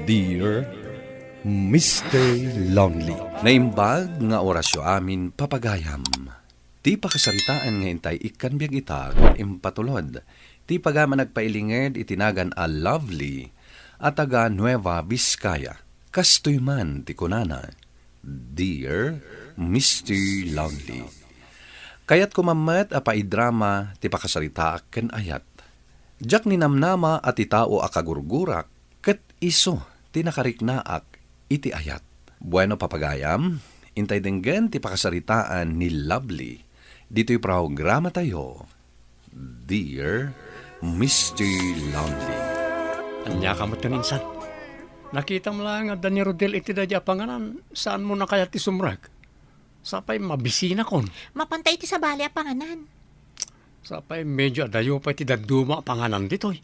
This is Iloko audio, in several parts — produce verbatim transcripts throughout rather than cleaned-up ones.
Dear Mister Lonely. Naimbag nga orasyo amin, papagayam. Ti pakasaritaan nga intay ikkan biag ita ket impatulod ti pagaman agpailinged iti nagan a Lovely a taga Nueva Vizcaya. Kastoy man ti kunana, "Dear Mister Lonely, kayatko man met a paidrama ti pakasaritaak ken ayat. Diak ninamnama a ti tao a kagurgurak ket isu ti nakariknaak iti ayat." Bueno, papagayam, intay denggen ti pakasaritaan ni Lovely ditoy programatayo, Dear Mister Lonely. Ania ka met ken insan? Nakitam laeng nga adda ni Rodel iti daydi a panganan, saanmo nakayat ti sumrek? Sapay mabisinakon. Mapanta iti sabali a panganan. Sapay medyo adayo pay ti dadduma a panganan ditoy.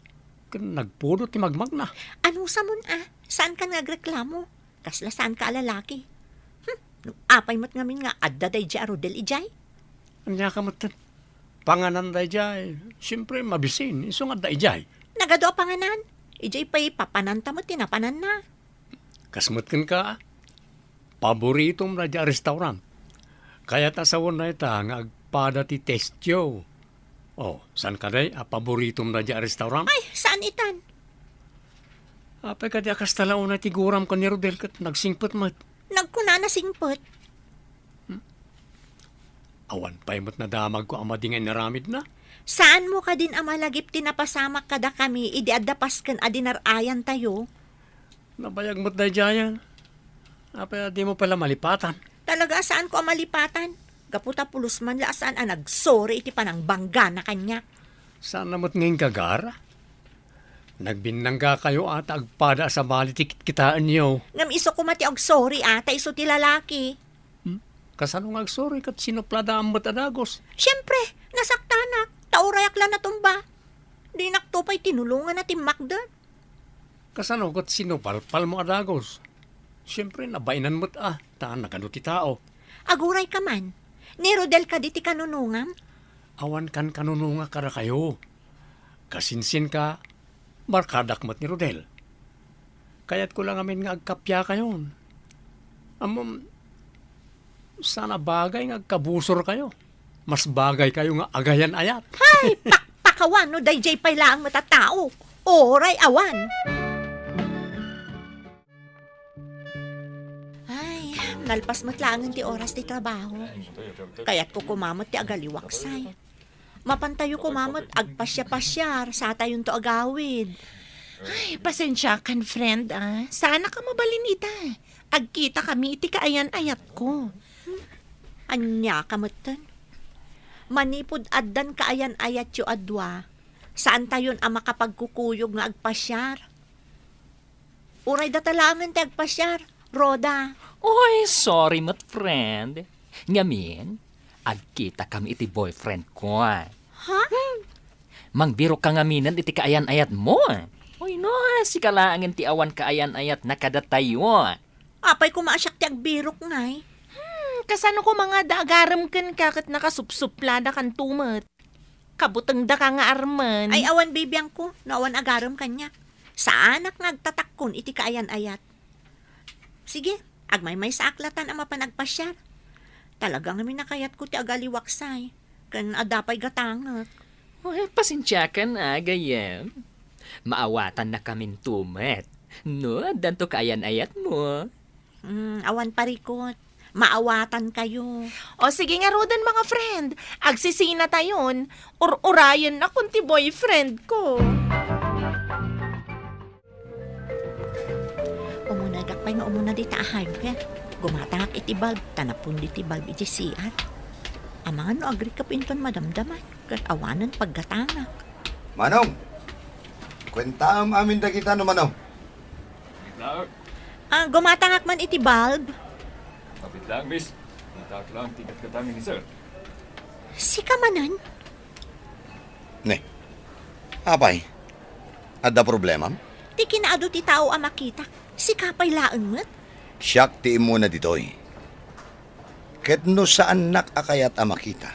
Ken nagpudot ti magmagna. Anusamon a, saankan nga agreklamo. Kasla saanka a lalaki. Hmm, no apay met ngamin nga adda daydiay a Rodel idiay? Ania ka met ken? Panganan daydiay, siempre mabisin, isu nga adda idiay. Nagadu a panganan? Idiay pay papananta met ti napananna. Kas met kenka, paboritom daydiay a restaurant. Kayat a sawen dayta nga agpada ti testyo. Oh, saan kadi a paboritom daydiay a restaurant? Ay, saan itan? Apay kadi a kasta la unay ti guram ken ni Rodel ket nagsingpet met. Nagkunana singpet. Hmm? Awan pay met nadamagko a madi nga inaramidna. Saanmo kadin a malagip ti napasamak kadakami idi adda pasken a dinar-ayantayo? Nabayag met daydiayen. Apay a dimo pay la malipatan? Talaga a saanko a malipatan. Gapu ta pulos man la a saan a nagsorry iti panangbanggana kaniak. Saan na met nga inggagara? Nagbinnanggakayo a ta agpada a sabali ti kitkitaenyo. Ngem isu koma ti agsorry a ta isu ti lalaki. Hmm? Kasano nga agsorry ket sinupladaam met a dagus? Siempre, nasaktanak. Ta urayak la natumba. Dinakto pay tinulongan a timmakder. Kasano ket sinupalpalmo a dagus? Siempre, nabainan met a, ta nagadu ti tao. Aguray ka man. Ni Rodel kadi ti kanunongam? Awan kan kanunonga kadakayo. Kasinsinka, barkadak met ni Rodel. Kayatko la ngamin nga agkappiakayon. Ammom, saan a bagay nga agkabusorkayo. Mas bagaykayo nga agayan-ayat. Hay, pakpakawan no daydiay pay laeng met a tao. Uray awan. Ay, nalpas met laengen ti oras ti trabaho. Kayatko koma met ti agaliwaksay. Mapantayo koma met agpasiar-pasiar, satayonto agawid. Ay, pasensiakan, friend, ah. Saanka mabalin ita. Agkitakami iti kaayan-ayatko. Ania ka metten? Manipud addan kaayan-ayatyo a dua, saantayon a makapagkukuyog nga agpasiar. Uray data laengen ti agpasiar, Rhoda. Oy, sorry met, friend. Ngamin, agkitakami iti boyfriend ko. Ha? Mangbirokka ngaminen iti kaayan-ayatmo. Oy, no, sika laengen ti awan kaayan-ayatna kadatayo. Apay koma a siak ti agbirok ngay? Hmm, kasano koma nga adda agarem kenka ket nakasupsupladakanto met? Kabutengdaka nga armen. Ay, awan bibiangko no awan agarem kaniak. Saanak nga agtatakkon iti kaayan-ayat. Sige, agmaymaysaak latan a mapan agpasiar. Talaga ngamin a kayatko ti agaliwaksay. Ken adda pay gatangek. Well, pasensiakan a, gayyem. Maawatannakaminto met. No, addanto kaayan-ayatmo. Hmm, awan parikot. Maawatankayo. O sige ngaruden, mga friend, agsisinatayon. Ur-urayennakon ti boyfriend ko. Umunegak pay nga umuna dita a hardware. Gumatangak iti bulb, ta napundi ti bulb iti C R. Amangan no agrikep inton madamdaman, ket awanen paggatangak. Manong, kuentaem amin dagita no mano. Bitlaak. Ah, gumatangak man iti bulb. Mabitlaak, miss. Itaak lang ti gatgatangin ni sir. Sika manen? Ne. Apay, adda problemam? Ti kinaadu ti tao a makitak, sika pay laeng met? Siak ti immuna ditoy. Ket no saannak a kayat a makita,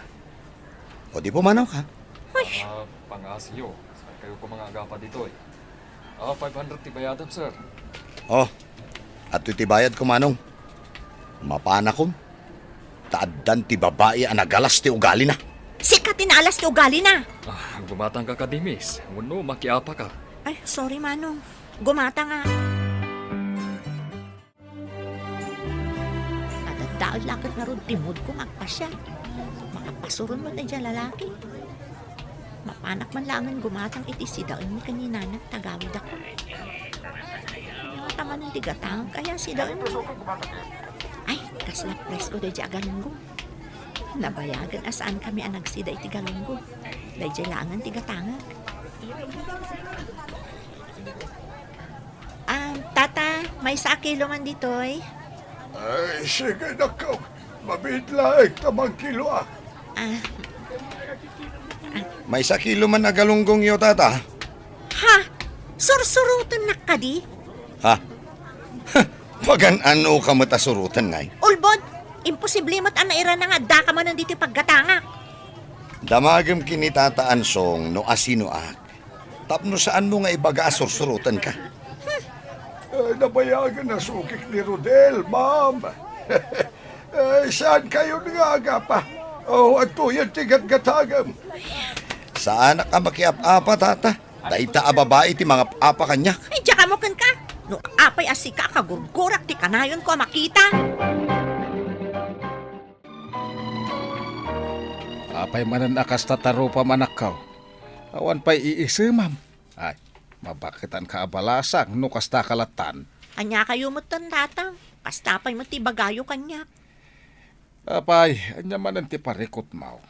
o di pumanaw ka. Ay! Ah, pangasiyo, saan kayo ko mga agapa ditoy? Ah, five hundred ti bayadam, sir. Oh, adtoy ti bayadko, Manong. Mapanakon, ta addan ti babai a nagalas ti ugalina. Sika ti naalas ti ugalina. Ah, gumatangka kadi, miss. Wenno makiapaka. Ay, sorry, Manong. Gumatang a. Nadaddael la ket ngarud ti moodko nga agpasiar. Makapasuron met daydiay lalaki. Mapanak man laengen gumatang iti sidaenmi ken ni Nanang tagawidakon. Ania ta manen ti gatangek aya sidaenmi? Ay, kasla presko daydiay a galunggong. Nabayagen a saankami a nagsida iti galunggong. Daydiay laengen ti gatangek. Ah, Tata, maysa a kilo man ditoy? Ay, sige, nakkaw. Mabiit laeng ta mangkiloak. Ah. Maysa kilo man a galunggongyo, Tata. Ha? Sursurotennak kadi? Ha? Pagan-anoka met a suroten, ngay? Ulbod, imposible met a nairana nga addaka manen ditoy paggatangak. Damagem ken ni Tata Ansong no asinoak. Tapno saanmo nga ibaga a sursurotenka. Eh, nabayagen a sukik ni Rodel, ma'am. Eh, saankayon nga agapa? Oh, adtoyen ti gatgatangem. Saanak a makiap-apa, Tata. Dayta a babai ti mangap-apa kaniak. Ay, diak ammo kenka. No apay a sika a kagurgurak ti kanayonko a makita. Apay manen a kasta ta rupam, anakko? Awan pay iisemam. Ay, mabaketanka a balasang no kastaka lattan. Ania kayo metten, Tatang? Kasta pay met ti ibagayo kaniak. Apay, ania manen ti parikutmo?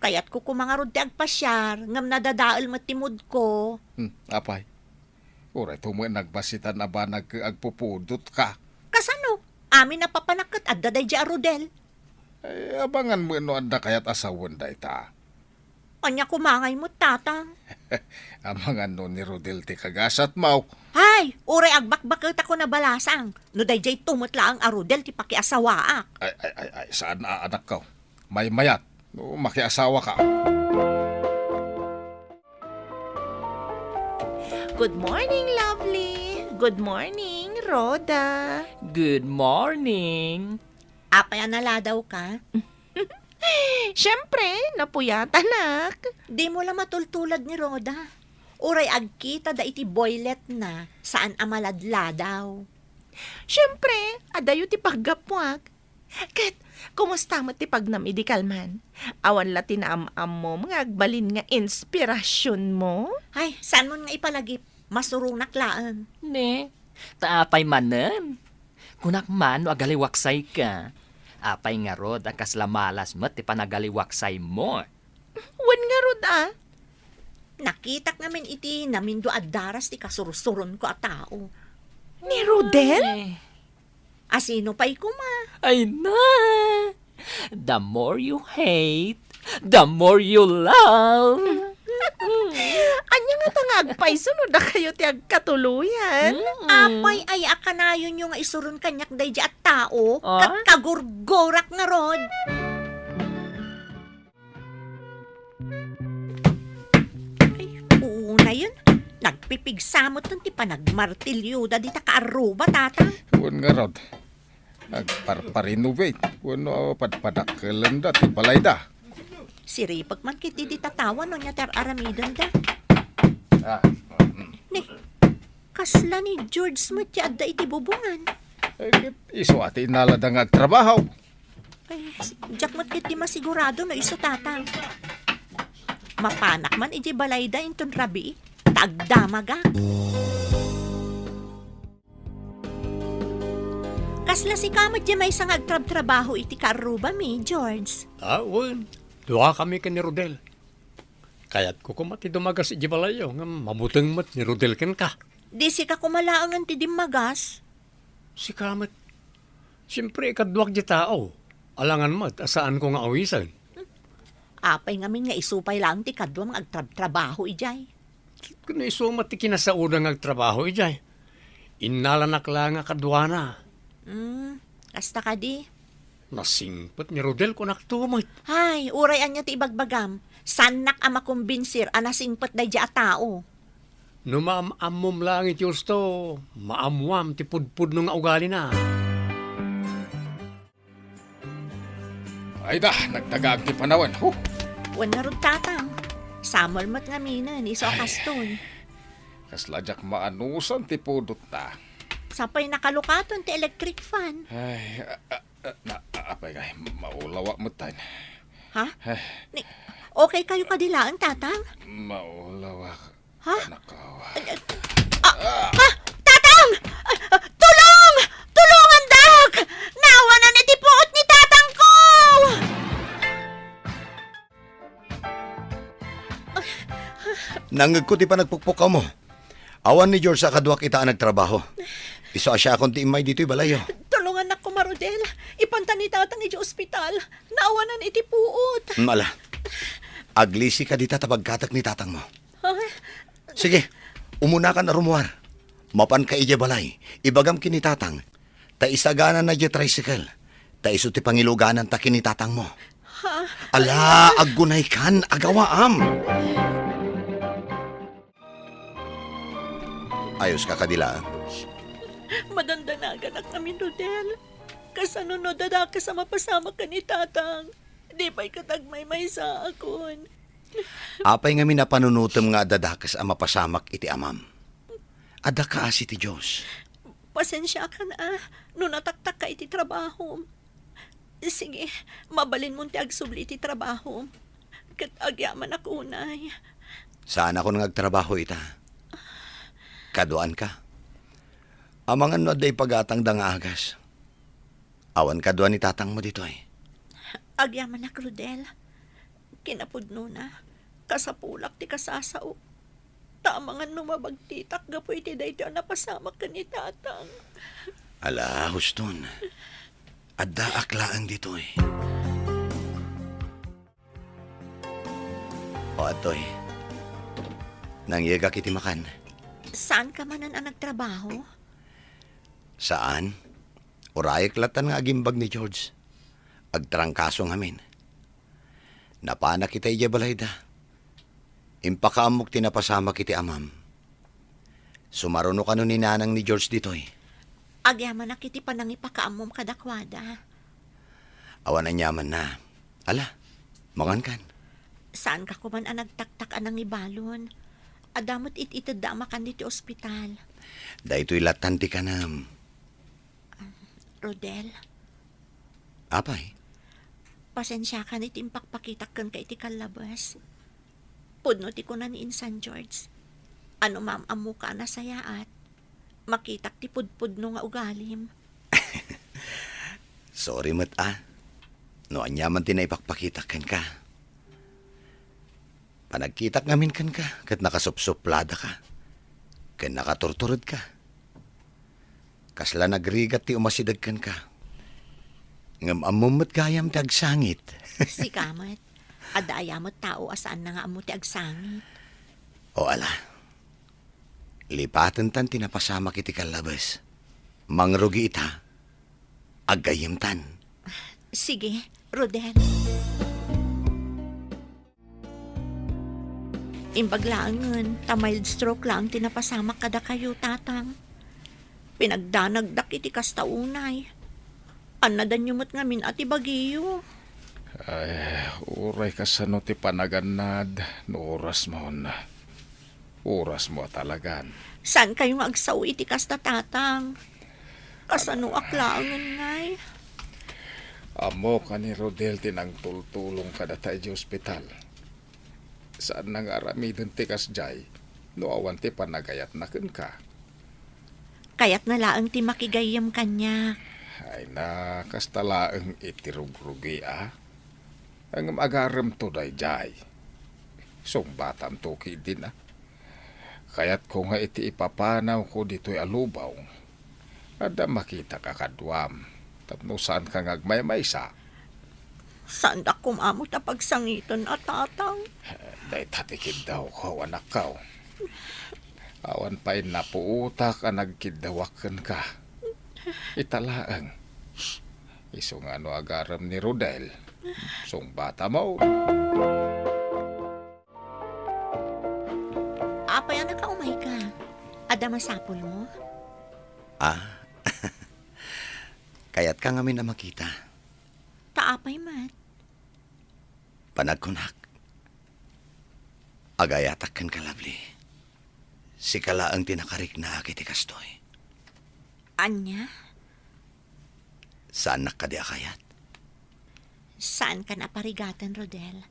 Kayatko koma ngarud ti agpasiar, ngem nadadael met ti moodko. Hmm, apay. Uray tumet nagbasitan a banag ket agpupudotka. Kasano? Amin a papanak ket adda daydiay a Rodel. Ay, abangan met no adda kayat a sawen dayta. Ania koma ngay met, Tatang? Amangan no ni Rodel ti kagasatmo. Ay, uray agbakbaketakon a balasang. No daydiay tumet laeng a Rodel ti pakiasawaak. Ay, ay, ay, ay, saan a anakko. Maymayat, no makiasawaka. Good morning, lovely. Good morning, Rhoda. Good morning. Apay a naladawka? Siyempre, napuyatanak. Dimo la matultulad ni Rhoda. Uray agkita da iti boyletna, saan a maladladaw. Siyempre, adayo ti paggapuak. Ket, kumusta met ti pagnamedikal man? Awan la ti naam-ammom nga agbalin nga inspirasionmo? Ay, saanmon nga ipalagip? Masuronak laeng. Ne, ta apay manen? Kunak man no agaliwaksayka. Apay ngarud a kasla malas met ti panagaliwaksaymo? Wen ngarud a. Nakitak ngamin iti namindo a daras ti kasursuronko a tao. Ni Rodel? Ay. Asino pay koma? Ay na! The more you hate, the more you love. Ania ngata nga agpayso no dakayo ti agkatuloyan? Mm. Apay aya a kanayonyo nga isuron kaniak daydiay a tao? Ah? Ket kagurgurak ngarud. Ay, unayen. Nagpipigsa metten ti panagmartilyoda dita kaarruba, Tatang. Wen ngarud, agparparinovate wenno padpadakkelenda ti balayda. Siripek man ketdi dita tawa no ania ti ar-aramidenda. Ah, mm. Ni, kasla ni George met ti adda iti bubongan. Eh, ket isu a ti innalada nga agtrabaho. Ay, diak met ketdi masigurado no isu, Tatang. Mapanak man idiay balayda inton rabii, ta agdamagak. Kasla sika met diay maysa nga agtrabtrabaho iti kaarrubami, George? Ah, wen. Duakami ken ni Rodel. Kayatko koma ti dumagas idiay balayyo, ngem mabuteng met ni Rodel kenka. Di sika koma laengen ti dimmagas? Sika met. Siempre, ikaduak diay tao. Alangan met a saanko nga awisen. Apay ngamin nga isu pay laeng ti kaduam nga agtrabtrabaho idiay? Ket no isu met ti kinasaoda nga agtrabaho idiay, innalanak laeng a kaduana. Hmm, kasta kadi? Nasingpet ni Rodel, kunakto met. Ay, uray ania ti ibagbagam, saannak a makombinsir a nasingpet daydiay a tao. No maam-ammom laeng iti husto, maammoam ti pudpudno nga ugalina. Ay da, nagtagaag ti panawen. Huh! Wen ngarud, Tatang. Samuel met ngaminen, isu a Ay. kastoy. Kasla diak maanusan ti pudotna. Sapay nakalukaton ti electric fan. Ay, a, a, a, na, a, apay ngay, maulawak met tayo. Ha? Ay. Ni, okay kayo kadi laeng, Tatang? Maulawak. Ha? Anak ko. Ah, ah, ah, Tatang! Ah, ah, tulong! Tulungan dak! Naawanan iti puot ni Tatang ko! Nangngegko ti panagpukpukawmo. Awan ni George a kaduak ita a nagtrabaho. Isu a siakon ti immay ditoy balayyo. Tulungannak koma, Rodel. Ipanta ni Tatang iti ospital. Naawanan iti puot. Mala. Aglisika dita ta pagkatek ni Tatangmo. Ha? Sige, umunakan a rumuar. Mapanka idiay balay, ibagam ken ni Tatang, ta isaganana diay tricycle, ta isu ti pangilugananta ken ni Tatangmo. Ha? Ala, aggunaykan, agawaam. Ayoska kadi laeng? Madandanaganak ngamin, Rodel. Kasano no adda dakes a mapasamak ken ni Tatang? Di pay ket agmaymaysaakon. Apay ngamin a panunotem nga adda dakes a mapasamak iti amam? Adda kaasi ti Dios. Pasensiakan a no nataktakka iti trabahom. Sige, mabalinmon ti agsubli iti trabahom. Ket agyamanak unay. Saanakon nga agtrabaho ita. Kaduaanka. Amangan no adda ipagatangda nga agas. Awan kadua ni Tatangmo ditoy. Agyamanak, Rodel. Kinapudnona, kasapulak ti kasasao. Ta amangan no mabagtitak gapu iti daytoy a napasamak ken ni Tatang. Ala, huston. Addaak laeng ditoy. O, adtoy. Nangyegak iti makan. Saanka manen a nagtrabaho? Saan. Urayek lattan nga agimbag ni George. Agtrangkaso ngamin. Napanak ita idiay balayda. Impakaammok ti napasamak iti amam. Sumaruno kano ni nanang ni George ditoy. Agyamanak iti panangipakaammom kadakuada. Awan aniamanna. Ala, mangankan. Saanka koman a nagtaktak a nangibalon. Adda met it-itedda a makan ditoy ospital. Daytoy lattan ti kanam. Rodel. Apay? Pasensiakan iti impakpakitak kenka iti kallabes. Pudno ti kuna ni Insan George. A no maam-ammoka a nasayaat, makitak ti pudpudno nga ugalim. Sorry met a. No aniaman ti naipakpakitak kenka. Panagkitak ngamin kenka, ket nakasupsupladaka. Ken nakaturturedka. Kasla nagrigat ti umasideg kenka. Ngem ammom met gayam ti agsangit. Sika met. Adda aya met tao a saanna nga ammo ti agsangit. O ala. Lipatentan ti napasamak iti kallabes. Mangrugi ita. Aggayyemtan. Sige, Rodel. Imbag laengen, ta mild stroke laeng ti napasamak kadakayo, Tatang. Pinagdanagdak iti kasta unay. Annadanyo met ngamin a ti bagiyo. Ay, uray kasano ti panagannad no orasmon. Orasmo a talagan. Saankayo nga agsao iti kasta, Tatang? Kasanoak laengen ngay? Ammok a ni Rodel ti nangtultulong kadata idiay ospital. Saanna nga aramiden ti kasdiay no awan ti panagayatna kenka. Kayatna laeng ti makigayyem kaniak. Ay na, kasta laeng iti rugrugi a. Ngem agaremto daydiay. Sungbatamto ketdin a. Kayatko nga iti ipapanawko ditoy a lubong, adda makitak a kaduam tapno saanka nga agmaymaysa. Saandak koma met a pagsangiten a, Tatang. Dayta ti kiddawko, anakko. Awan pay napuotak a nagkiddawak kenka. Ita laeng. Isu nga no agarem ni Rodel, sungbatamon. Apay a nakaumayka? A masapulmo? Ah, kayatka ngamin a makita. Ta apay met? Panagkunak, agayatak kenka, Lovely. Sika laeng ti nakariknaak iti kastoy. Ania? Saannak kadi a kayat? Saankan a parigaten, Rodel.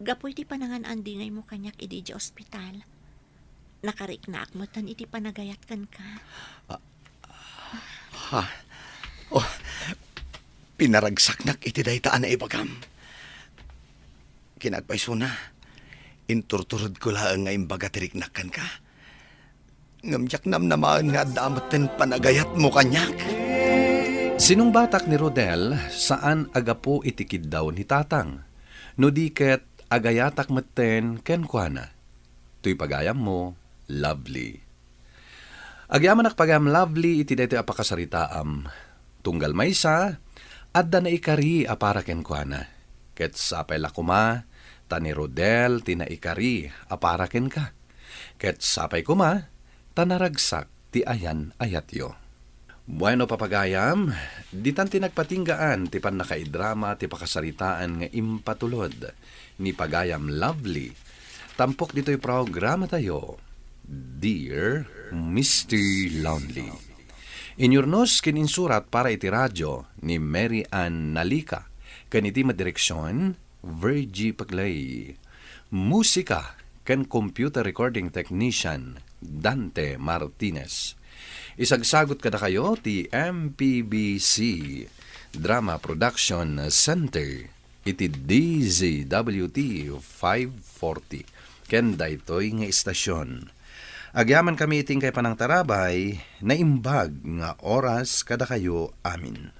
Gapu iti panangan-andingaymo kaniak idi idiay ospital, nakariknaak metten iti panagayat kenka. Ah, ha? Oh, pinaragsaknak iti dayta a naibagam. Kinapayso na, inturturedko laeng nga imbaga ti riknak kenka. Ngem diak namnamaen nga adda metten panagayatmo kaniak. Sinungbatak ni Rodel, saan a gapu iti kiddaw ni Tatang, no di ket agayatak metten kenkuana. Toy pagayammo, Lovely. Agyamanak pagayam, Lovely, iti daytoy a pakasaritaam. Tunggal maysa, adda naikari a para kenkuana. Ket sapay la koma, ta ni Rodel ti naikari a para kenka. Ket sapay koma, ta naragsak ti ayan-ayatyo. Bueno, papagayam, ditan ti nagpatinggaan ti pannakaidrama ti pakasaritaan nga impatulod ni pagayam Lovely, tampok ditoy programatayo, Dear Mister Lonely. Inyurnos ken insurat para iti radio ni Mary Ann Nalica, ken iti madireksion, Virgie Paglay. Musika ken computer recording technician, Dante Martinez. Isagsagut kadakayo ti M P B C Drama Production Center iti D Z W T five forty ken daytoy nga istasion. Agyamankami iti inkay panangtarabay, naimbag nga oras kadakayo amin.